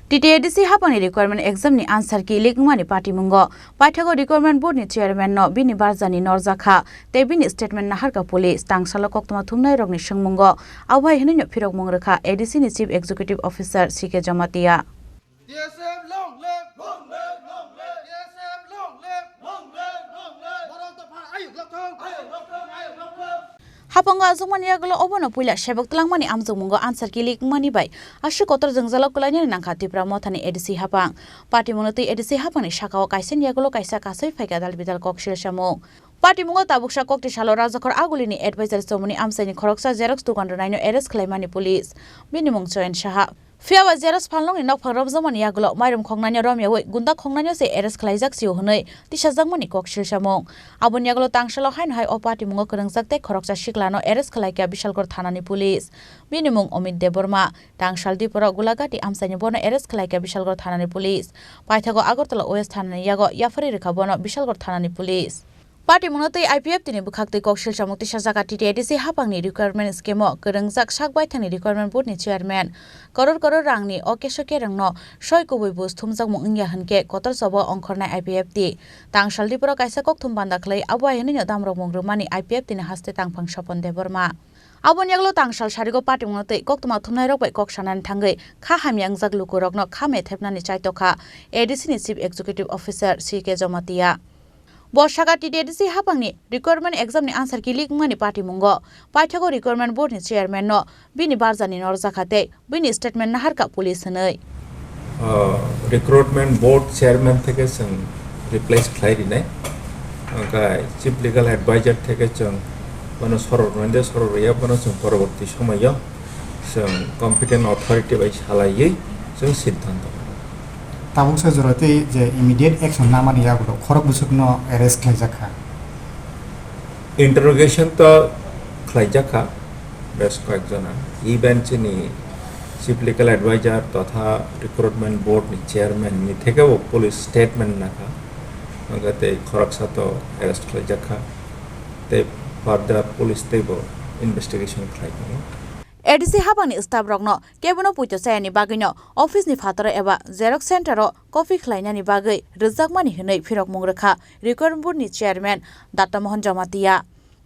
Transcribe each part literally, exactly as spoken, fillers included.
T T A D C hapangni requirement exam ni answer key leak wngmani patimungo paithago requirement board ni chairman no bini barjani norjakha tei bini statement naharkha police. Tangsalo koktwma thumnai rokni swngmungo abo hai hwnwi no phirokmung rwkha A D C ni chief executive officer C K Jamatia. T S F long live! Long live! Long live! T S F long live! Long live! Long live! Borok dopha ayuk lokthong! Ayuk lokthong! Ayuk lokthong! Hapango achukmani yagulo obono puila sebok twlangmani amjokmungo answer key leak wngmani bai aswk kotor jwngjalo kwlainani nangkha Tipra Mothani A D C hapang. Patimungno twi A D C hapangni sakao kaisani yagulo kaisa kasui phaikha dal bidal kok silsamung. Patimungo tabuksa kokti salo Rajakhor Agulini advisor chomoni amchaini khoroksa xerox dogan rwnaino arrest khlaimani police. Bini mung Choyan Saha. Phiya ba xerox phalnokni nokphang romjakmani yagulo mairum khoknaino romyawi gunda khoknaino se arrest khlaijak sio hwnwi tisajakmani kok silsamung. Aboni yagulo tangsalo haino hai o patimungo kwrwngjak tei khoroksa siklano arrest khlaikha Bishalgarh thanani police. Bini mung Omit Debbarma. Tangsal Diporo Gulagati amchaini bono arrest khlaikha Bishalgarh thanani police. Paithago Agartala West thanani yago yaphari rwkha bono Bishalgarh thanani police. Patimungno twi I P F T ni bwkhaktwi kok silsamung tisajakha T T A D C hapangni requirement scheme o kwrwngjak sak baithangni requirement board ni chairman. Koror koror rangni o keso kerengno soi kubui buj thumjakmung wngya hwnkhe kotor chobo ongkhornai I P F T. Tangsal Diporo kaisa kokthum banda khlai abo hai hwnwino damrokmung rwmani I P F T ni haste tangphang Sopon Debbarma. Aboni yagulo tangsal sarigo patimungno twi koktwma thumnairok bai kok sanani thangwi kha hamya wngjak lukurokno kha methepnani chaitokha A D C ni chief executive officer C K Jamatia. Bo saka T T A D C hapangni requirement exam ni answer key leak wngmani patimungo paithago requirement board ni chairman no bini barjani norjakha tei bini statement naharkha police hwnwi. Ah, recruitment board chairman theke chwng replace khlai rinai. Hwnkhe chief legal advisor theke chwng bono sorok rwnaide sorok rwya bono chwng poroborti somoyo chwng competent authority bai salaiwi chwng siddhanto. Tabuksa jora tei je immediate action namani yagulo khorok bwswkno arrest khlaijakha. Interrogation to khlaijakha bes koyekjona. Even chini chief legal advisor totha recruitment board ni chairman ni thekebo police statement nakha. Hwnkhe tei khoroksa to arrest khlaijakha. Tei further police teibo investigation khlai tongo. A D C hapangni staff rokno kebono puito chayani bagwino office ni phataro eba xerox center o copy khlainani bagwi rwjakmani hwnwi phirokmung rwkha requirement board ni chairman Datta Mohan Jamatia.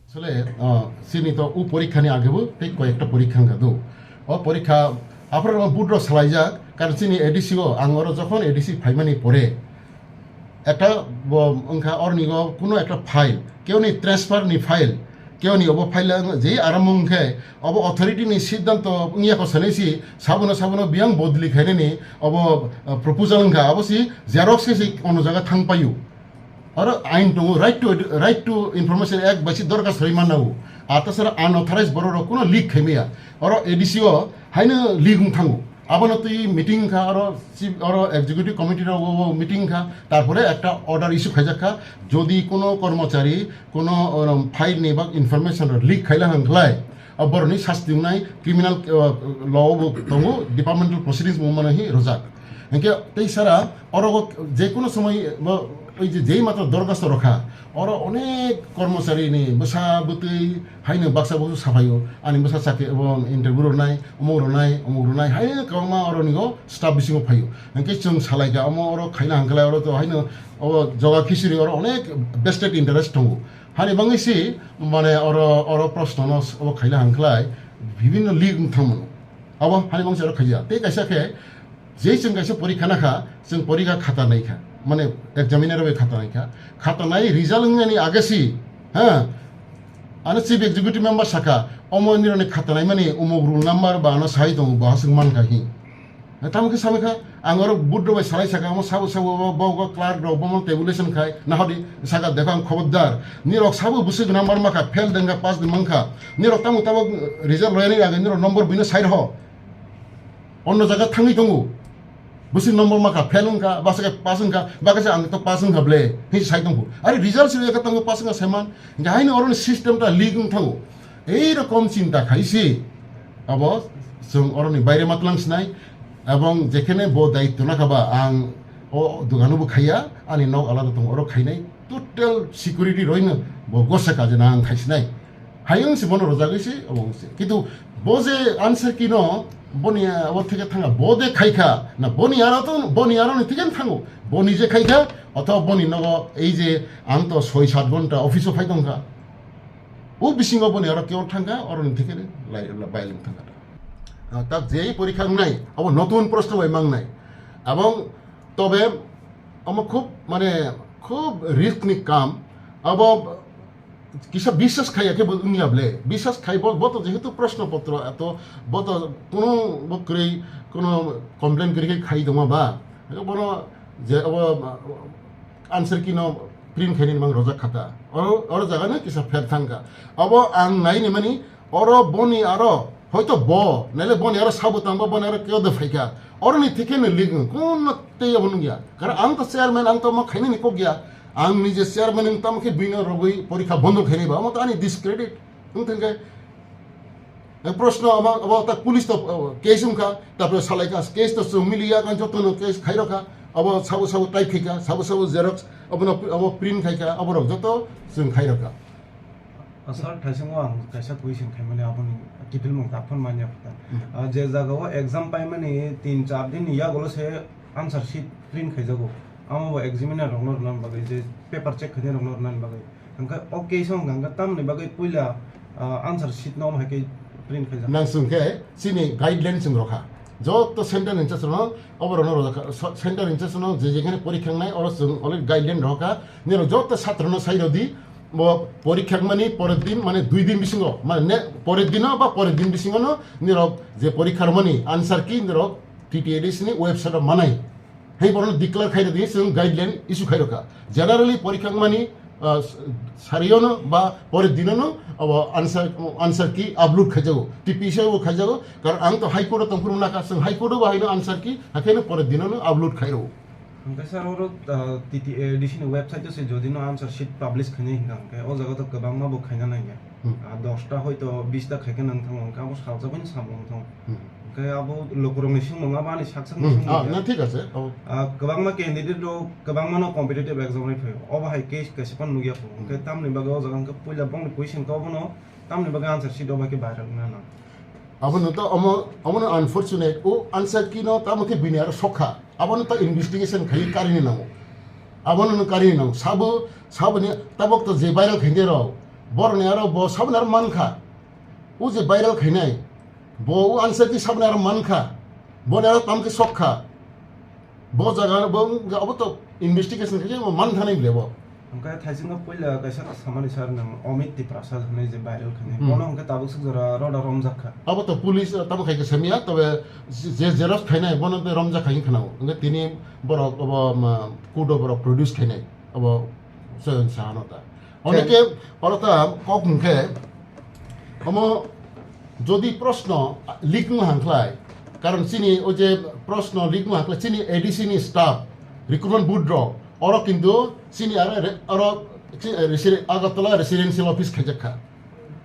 Asole, ah, chini to u porikha ni age bo tei koyekta porikha wngkha do. O porikha aphuru board rok salaijak, karon chini A D C o ang oro jokhon A D C phaimani pore, ekta bo wngkha orni o kuno ekta file, keoni transfer ni file, keoni obo file ang je aram wngkhe obo authority ni siddhanto wngya kho sanai si sabono sabono biyang bodli khainani obo, ah, proposal wngkha abo si xerox khe si ono jaga thang paio. Oro ain tongo, right to edu-, right to information act bai si dorkar sori manna o. Atasara unauthorized borok rok kuno leak khaimaya. Oro A D C o haino leak wng thango. Abono twi meeting kha, oro chief, oro executive committee rok o meeting kha, tarpore ekta order issue khaijak kha, jodi kuno kormochari kuno, um, file ni bak information rok leak khaila hwnkhlai, o borokni sasti wngnai criminal, uh, law bo tongo, departmental proceedings bo mano hi rojak. Hinkhe tei sara oro je kuno somoi bo oi je jei matro dorkhasto rokha, oro onek kormochari ni bwsa bwtwi haino baksa baksa saphaio, ani bwsa chakri bo interview rwnai, omok rwnai, omok rwnai, hai kwbangma oro nigo staff bisingo phaio. Hinkhe chwng salaikha, omo oro khaina hwnkhlai oro to haino o joga khichiri oro onek vested interest tongo. Hani bangwi si mane oro, oro proshno no obo khaina hwnkhlai bibhinno leak wng thangmano. Abo hani bangwi si oro khaija. Tei kaisa khe je chwng kaisa porikha nakha, chwng porikha khata naikha. Mane examiner bai khata naikha. Khata nai result wngnani age si, ha? Ano chief executive member sakha, omo nironi khata naimani umuk roll number ba ano sai tongo, bo hasing mankha hi. Tamo khe sabai kha, ang oro board rok bai salai saka, omo sabo sabo bo, bo, bo clerk rok, bo, bo tabulation khai, nahodi saka, dekho ang khobordar. Nirok sabo bwswk number mankha, fail dengkha, pass de mankha. Nirok tamo tamo result royani age, nirok number buino sai rw. Onno jaga thangwi tongo. Bwswk number mankha, fail wngkha, bwswk pass wngkha, bakhe se ang to pass wngkha ble, hinwi sai tongkho. Are result se eka tongo pass wngkha saiman, hinkhe haino oroni system ta leak wng thango. Ei rokom chinta khaisi, abo chwng oroni baire matlang sinai, ebong jekhene bo daityo nakha ba ang o dogano bo khaiya, ani nok alada tongo oro khainai, total security roino bo gosa kajana ang khaisinai. Hayung se bono rojagwi se, obo wngse. Kintu bo je answer key no, Boni abo theke thanga, bo de khaikha, na boni aro to, boni aro ni theke thango, boni je khaikha, othoba boni nogo ei je ang to soi sat ghonta office o phai tongkha, o bisingo boni aro keo thangkha, oro ni theke lai, lai, bai lang thangkha. Ah, tak je porikha wngnai, abo notun proshno bai mangnai, abong tobe omo khub mane khub risk ni kam, abo kisa biswas khai ya khe bo wngya ble, biswas khai bo, bo to jehetu proshno potro, to bo to kuno bo kwrwi, kuno complain kwrwi khai tongma ba, bono je abo answer key no print khainani mang rojak khata, oro, oro jaga no kisa pher thangkha. Abo ang nai ni mani, oro boni aro hoito bo, naile boni aro sabo tangba, boni aro keo de phaikha. Oro ni theke ni lig, kun no tei abo nungya. Karon ang to chairman, ang to ma khainani kok ya. Ang nije chairman wng tamo khe bini rogwi porikha bondo khainai ba. Omo to ani discredit. Wng thangkhe, eh, proshno abo, abo ta police to, eh, case wngkha, tapore salai kha, case to chwng miliya, kan joto no case khairokha. Abo sabo sabo type khaikha, sabo sabo xerox, abo no, abo print khaikha, abo rok joto chwng khairokha. Ah, sir, thaisingo ang kaisa question khaimani, aboni kiphilmung tak phano manya kha. Hmm. Ah, je jagao exam paimani tin char din ni yagulo se answer sheet print khaijago. Amo bo examiner rokno rwna bagwi, je paper check khainai rokno rwna bagwi. Hwnkhe o case o hwnkha hwnkhe tamoni bagwi puila, ah, answer sheet no omo hai khe print khaijak? Nang swngkhe chini guideline chwng rokha. Joto center in charge no, oborokno rojak kha, so-, center in charge no je jekhane porikha wngnai, oro chwng already guideline rokha. Nirok joto satro no sai rodi, bo porikha wngmani porer din, mane dui din bisingo, mane ne-, porer dino ba porer din bisingo no nirok je porikha rwmani answer key nirok T T A D C ni website o manai. Hai borokno declare khaina di chwng guideline issue khairokha. Generally porikha wngmani, ah, sariono ba porer dinono abo answer, answer key upload khaijago, T P C o khaijago. Karon ang to High Court o tongphuru nakha, chwng High Court o bo haino answer key, hakhaino porer dinono upload khairokgo. Hwnkhe sir, oro, ah, T T A D C ni website o se jodi no answer sheet publish khainai hwnkha, hwnkhe o jaga to kwbangma bo khaina nangya. Hmm. Ah, dosta hoito bista khaikhe nang thango, hwnkhe abo saljagwi no samung thango. Hmm. Hwnkhe abo lukurokni swngmung, abo ani sak sakni Hmm. swngmung Ah, ya. Na thik ache. Oh. Ah, kwbangma candidate rok kwbangma no competitive exam rwi phaio. Obo hai case kaisa phano nukya kho. Hwnkhe Hmm. tamni bagwi o jaga hwnkhe puila bongni question khe obono tamni bagwi answer sheet o bai khe viral wngna nang. Abono to omo, omono unfortunate, o answer key no tamo khe bini aro sokha. Abono to investigation khai karini nango. Abono no karini nango. Sabo, saboni tabok to je viral khainai rok, boroni aro bo saboni aro mankha. O je viral khainai, bo o answer key saboni aro mankha. Boni aro tamo khe sokha. Bo jaga bo wng-, abo to investigation khe bo man thanai bole bo. Hwnkhe thaisingo puila kaisa samani sir, nang Amit Tiprasa hwnwi je viral khainai. Hmm. Bono hwnkhe tabuk swk jora roda romjak kha. Abo to police, uh, tamo khai khe samiya, tobe je, je xerox khainai bono de romjak khai khna. Hwnkhe tini borok obo ma, kudo borok produce khainai. Obo Choyon Saha no ta. Oneke oro ta kok hwnkhe, omo jodi proshno leak wng hangkhlai, karon chini o je proshno leak wng hangkhlai, chini A D C ni staff, recruitment board rok, oro kintu chini aro re-, oro chi-, resi-, Agartala residential office khaijak kha.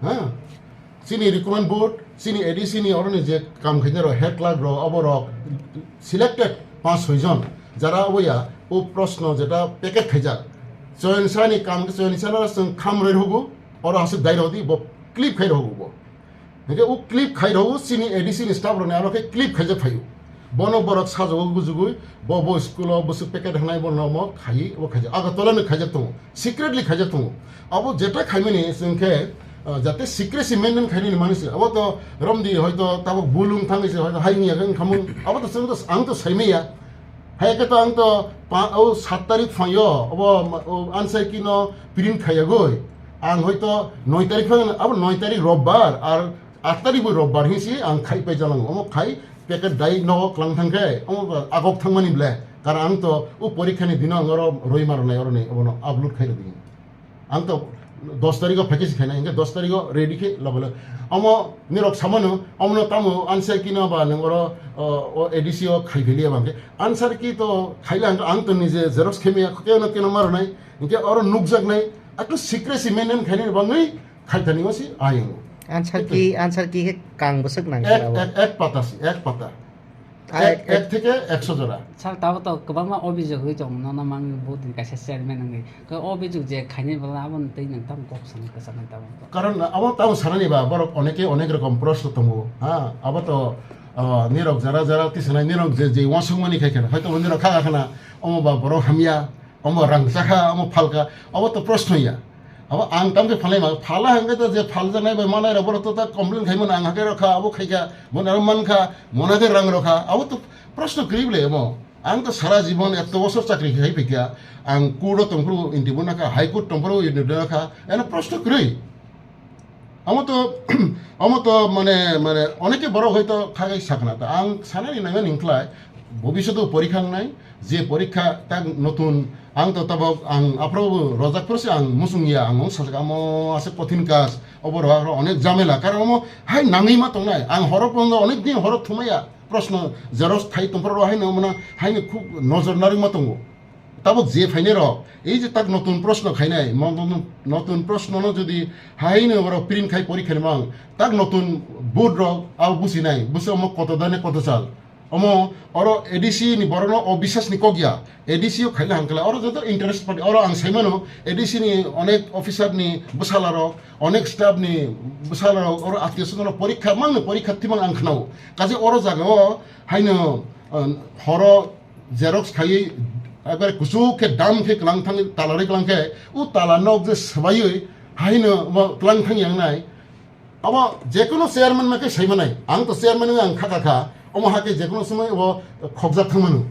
Ha? Chini recruitment board, chini A D C ni oroni je kam khainai rok, head clerk rok, abo rok selected panch soi jon, jara obo ya, o proshno jeta packet khaijak. Choyon Saha ni kam khe Choyon Saha no chwng kham roi rwgo, oro hasik dai rodi, bo clip khai rwgo bo. Hingke o clip khai rwgo chini A D C ni staff rok ni aro khe clip khaijak phaio. Bono borok sajagwi gujugwi, bo, bo school o bwswk packet hanai bo nomo khaiwi bo khaijak. Agartala ni khaijak tongo. Secretly khaijak tongo. Abo jeta khaimani chwng khe, ah, jate secrecy maintain khainani manwi se. Abo to romdi hoito tabuk bulung thangwi se hoito hai wngya khe wngkhamung. Abo to chwng to, ang to saimaya. Hai khe to ang to pa-, o sat tarik phaio, abo, o answer key no print khaiyagwi. Ang hoito noi tarik phai, abo noi tarik robbar, ar aat tarik bo robbar hinsi ang khai pai jalango. Omo khai packet dai nogo klang thang khe, omo agok thangmani ble. Karon ang to o porikha ni dino ang oro roi marnai oro ni obono upload khai rwdi. Ang to dos tarikh o package khainai, hingke dos tarikh o ready khe lobo le. Omo nirok samano, omono tamo answer key no ba nang oro, o, o A D C o khai pheliya bang khe. Answer key to khaila ang, ang to nije xerox khe maya, keno keno marnai, hingke oro nukjaknai, ekto secrecy maintain khainani bangwi khai thani o si ayung. Answer key, answer key khe kang bwswk nang Ek, khe abo. Ek, ek pata si, ek pata. Ah, Ek, ek ek theke ekso jora. Sir, tabo to kwbangma obhijog wi tongo, nono mang bo din kaisa chairman wngwi. Khe obhijog je khainai bwla abono twi nang tamo kok sanai kwchangni tamo to. Karon abo tamo sanani ba, borok oneke onek rokom proshno tongo. Ha, abo to, Oh, nirok jara jara tisanai nirok je je uansukmani khai kheno. Hoito bo nirok kha khana, omo ba borok hamya, omo rang chakha, omo phalka, obo to proshno ya. Abo ang tamkhe phalai ma, phala hwnkhe to je phaljanai bai manai rok borok to ta complain khai mano, ang hakhe rokha, abo khaikha, mona rok mankha, mona khe rang rokha, abo to proshno kwrwi bole omo. Ang to sara jibon eto bosor chakri khai phaikha, ang court o tongphuru interview nakha, high court tongphuru interview nakha, eno proshno kwrwi. Amo to, amo to mane, mane oneke borok hoito khagai sakna ta. Ang sanani nangani hwnkhlai, bobishoto porikha wngnai, je porikha tak notun, ang to tabok, ang aphuru rojak phuru se ang muchung ya, ang ong sajak amo ase kothin kaj, obo rok aro onek jamela, karon omo hai nangwi ma tongnai, ang horo pono onek din horo thumaya, proshno xerox khai tongphuru haino mano haino khub nojor narwk ma tongo. Tabuk je phainai rok, ei je tak notun proshno khainai, mo-, mo-, mo-, notun proshno no jodi haino borok print khai porikha ni mang, tak notun board rok abo businai, busi omo koto dane koto sal. Omo oro A D C ni borok no obisas ni kok ya, A D C o khaina hangkala, oro joto interest party, oro ang sai mano, A D C ni onek officer ni bwsala rok, onek staff ni bwsala rok, oro atkiyo swkang no porikha, mang no porikha thimang ang khnao. Kaje oro jaga o haino, ah, horo xerox khaiwi ekbare kuchuk khe dam khe kwlang thang, tala rwi kwlang khe, o tala nok je swbaiwi haino omo kwlang thang yang nai. Abo jekono chairman ma khe sai manai. Ang to chairman wng ang kha kha kha. Omo hakhe jekono somoi obo khokjak thang mano.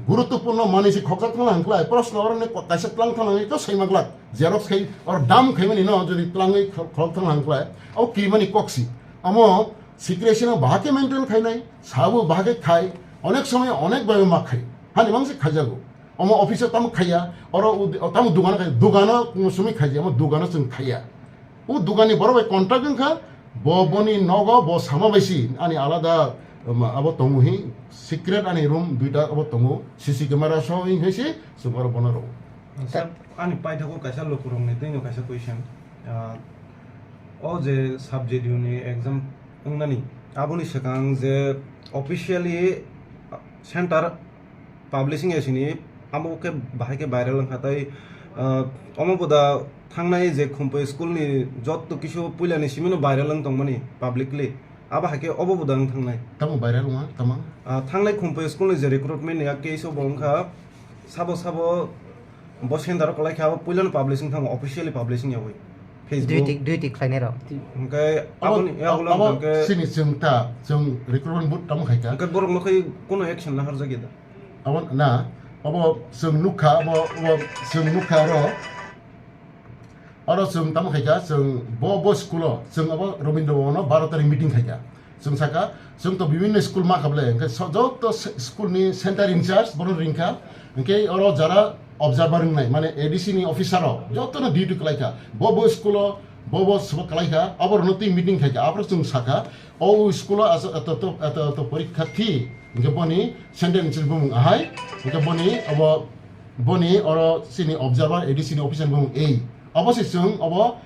Guruttopurno manwi se khokjak thang lang khlai. Proshno oro ne kaisa kwlang thang nangwi to sai ma glak. Xerox khai or dam khai mani no jodi kwlangwi khol-, khol thang lang khlai. Abo kirimani kok si. Omo secrecy no bahai khe maintain khainai. Sabo bahai khe khai, onek somoi onek bai ma khai. Hani mangsi khaijago. Omo office o tamo khaiya, oro u-, tamo dugano khai, dugano sumi khaija, omo dugano chwng khaiya. U dugani borok bai contract wngkha, bo boni nogo bo sama bai si, ani alada, um, abo tongo hi, secret ani room duita abo tongo, C C camera so hi, hi si, chwng oro bono rwo. Sir, ani paithago kaisa lukurokni twino kaisa question. Ah, o je sub J D U ni exam wngnani, aboni swkang je officially center publishing ya sini, amo khe bahai khe viral wngkha tai, ah, omo boda thangnai je Khumpui school ni jotto kisu puila ni simi no viral wng tongmani publicly, abo hai khe obo boda wng thangnai. Tamo viral wngma, tamo? Ah, thangnai Khumpui school ni je recruitment ni ya case o bo wngkha, sabo sabo bo center o kwlai khe abo puilano publishing thango, officially publishing yawi Facebook. Duty, duty khlainai rok. Hwnkhe abo, aboni yagulo abo hwnkhe sini chwng ta, chwng recruitment board tamo khai kha. Hwnkhe borok no khai kuno action naharjak ya da? Abo na, abo chwng nukha, abo, abo chwng nukha oro. Oro chwng tamo khaikha, chwng bo, bo school o, chwng abo Rabindra Bhavan o baro tarik meeting khaikha. Chwng sakha, chwng to bibhinno school ma khablai, hwnkhe so-, joto se-, school ni center in charge bono ringkha, hwnkhe oro jara observer wngnai, mane A D C ni officer rok jotono duty khlaikha. Bo, bo school o, bo, bo sabo khlaikha, aborokno twi meeting khaikha, aphuru chwng sakha, o school o aso-, eto, eto, eto, eto porikha thi, hwnkhe boni center in charge bumung ahai, hwnkhe boni abo Boni oro chini observer A D C ni officer bung ei. Abo se chwng abo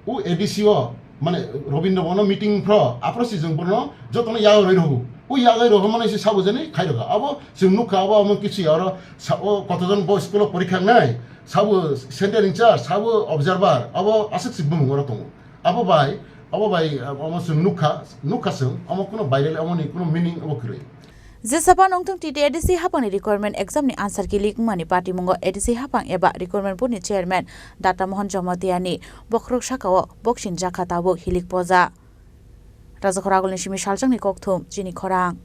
u A D C o, mane Rabindra Bhavan o meeting phro, aphro se chwng bono jotono yago roi rw. U yago rw mane se sabo jani khai rw. Abo chwng nukha abo omo kisu ya oro sa-, o kotojon bo school o porikha nai. Sabo center in charge, sabo observer, abo aswk se bung oro tongo. Abo bai, abo bai, omo chwng nukha, nukha chwng, omo kuno viral, omo ni kuno meaning obo kwrwi. Jesa phano wngthung T T A D C haphangni requirement exam ni answer key leak wngmani patimungo A D C haphang eba requirement board ni chairman Data Mohan Jamatia ni bokhorok saka o boxing jakha tabuk hilik poja. Rajakhor agulni simi saljakni kokthum chini khorang.